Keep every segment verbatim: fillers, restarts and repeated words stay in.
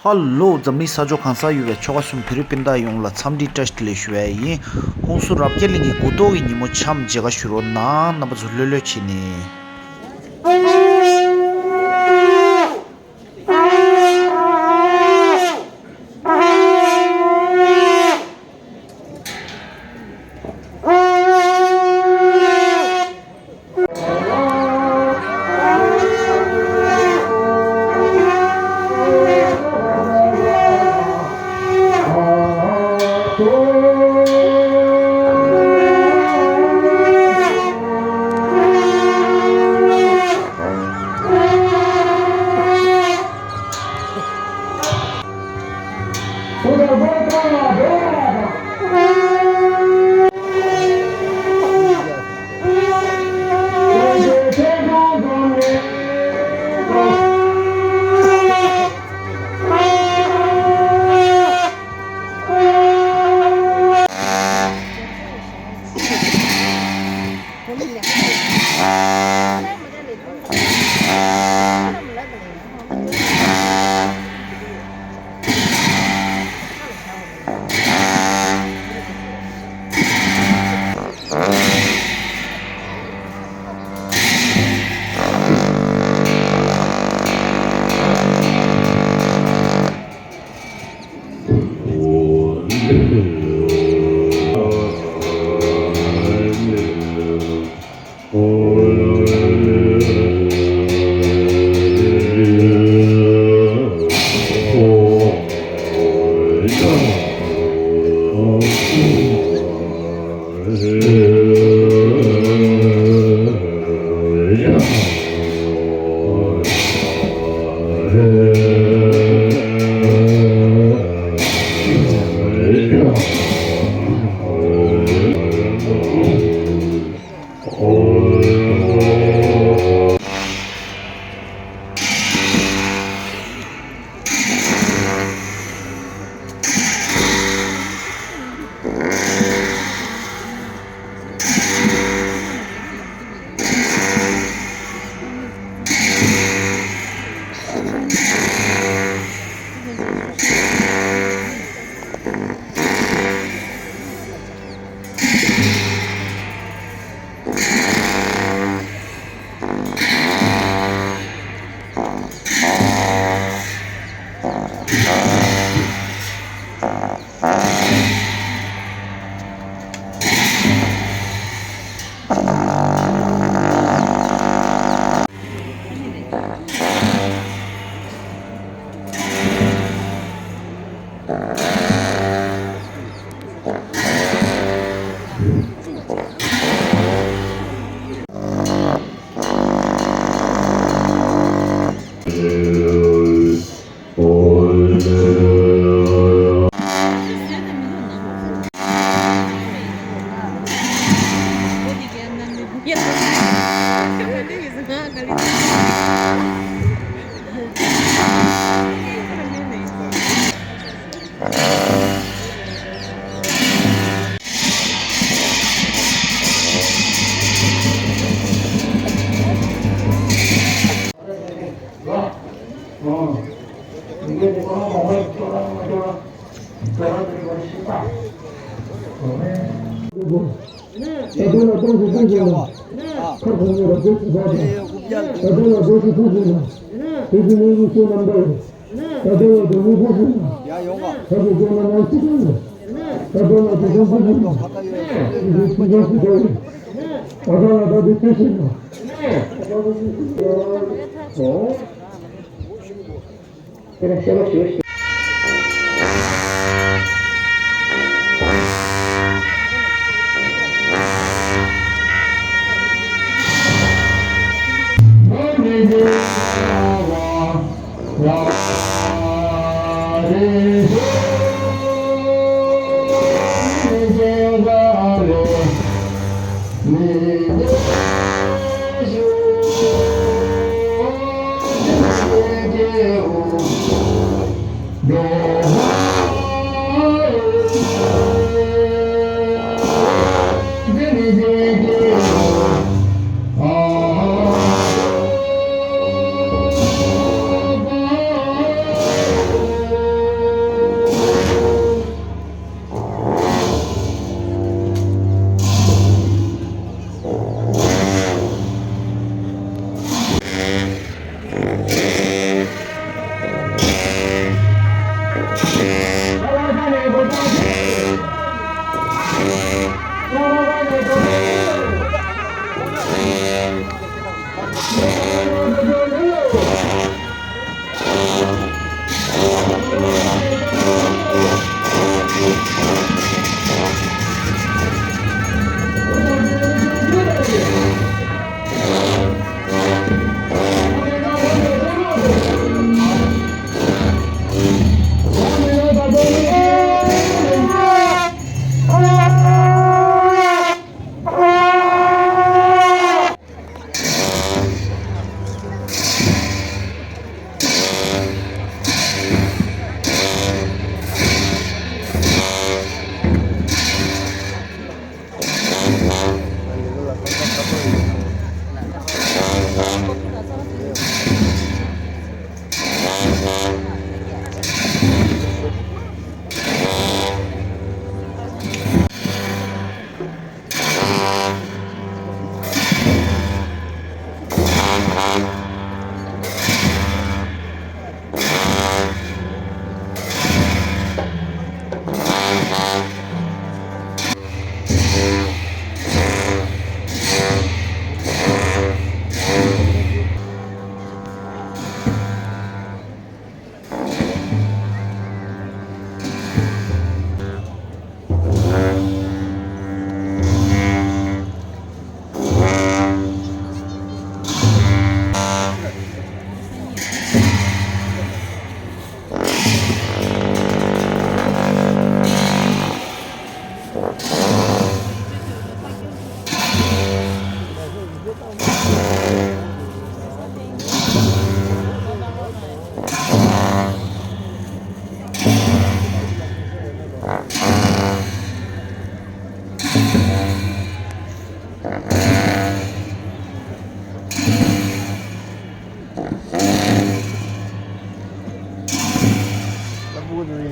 ཧ་ལོ། འཛམ་གླིང་ས་ཕྱོགས་གང་སར་ཡོད་པའི་ཆོལ་ཁ་གསུམ་བོད་རིགས་སྤུན་ཟླ་ཡོངས་ལ་འཚམས་འདྲི་བཀྲ་ཤིས་བདེ་ལེགས་ཞུ་ཡ་ཡིན། ཧུན་སུར་རབ་རྒྱས་གླིང་གི་དགུ་ཐོག་གི་ཉིན་མོ་འཆམ་མཇལ་ཁ་ཞུ་རོགས་གནང་། རྣམ་པ་ཚོ་ལྷོད་ལྷོད་བྱས་ནས། Hello.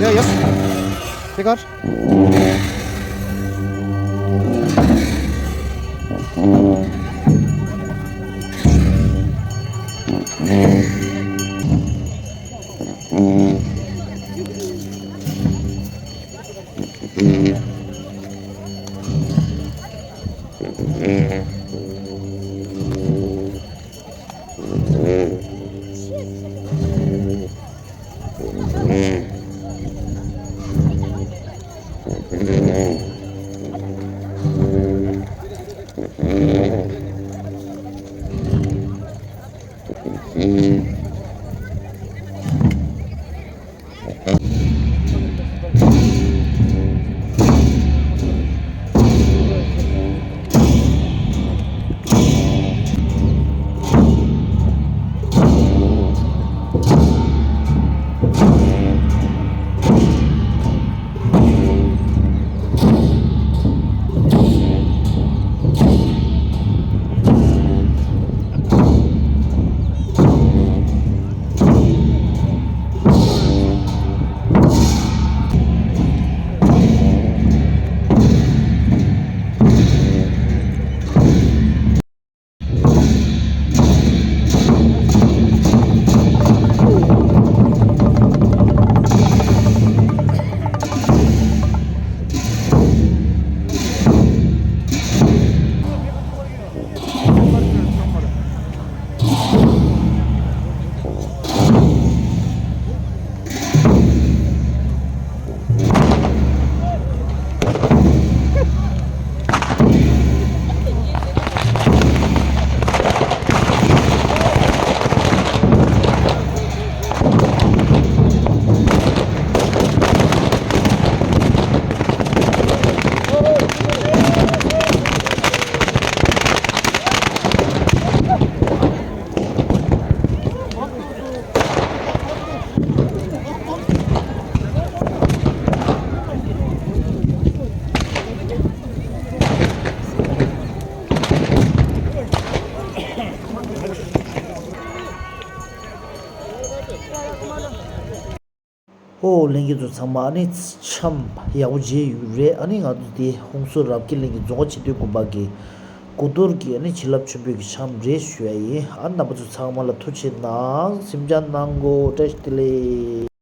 Ja, ja. Sikkert. ཨོ་ལྷན་རྒྱས་ཚོ་ཚང་མ། ཨ་ནི་འཆམ་ཡག་པོ་བརྗེས་ཡོད་རེད། ཨ་ནི་ང་ཚོ་དེ་ཧོང་སོ་རབ་རྒྱས་གླིང་གི་རྫོང་དཔོན་ཆེ་བསྟན་དགོན་པ་གི་སྐུ་གདུང་གི་ཨ་ནི་བྱིན་རླབས་ཆེན་པོའི་གི་འཆམ་རེད་ཞུ་ཡ་ཡིན། ཨ་ནི་རྣམ་པ་ཚོ་ཚང་མ་ལ་ཐུགས་རྗེ་གནང་། གཟིམ་འཇག་གནང་གོ། བཀྲ་ཤིས་བདེ་ལེགས།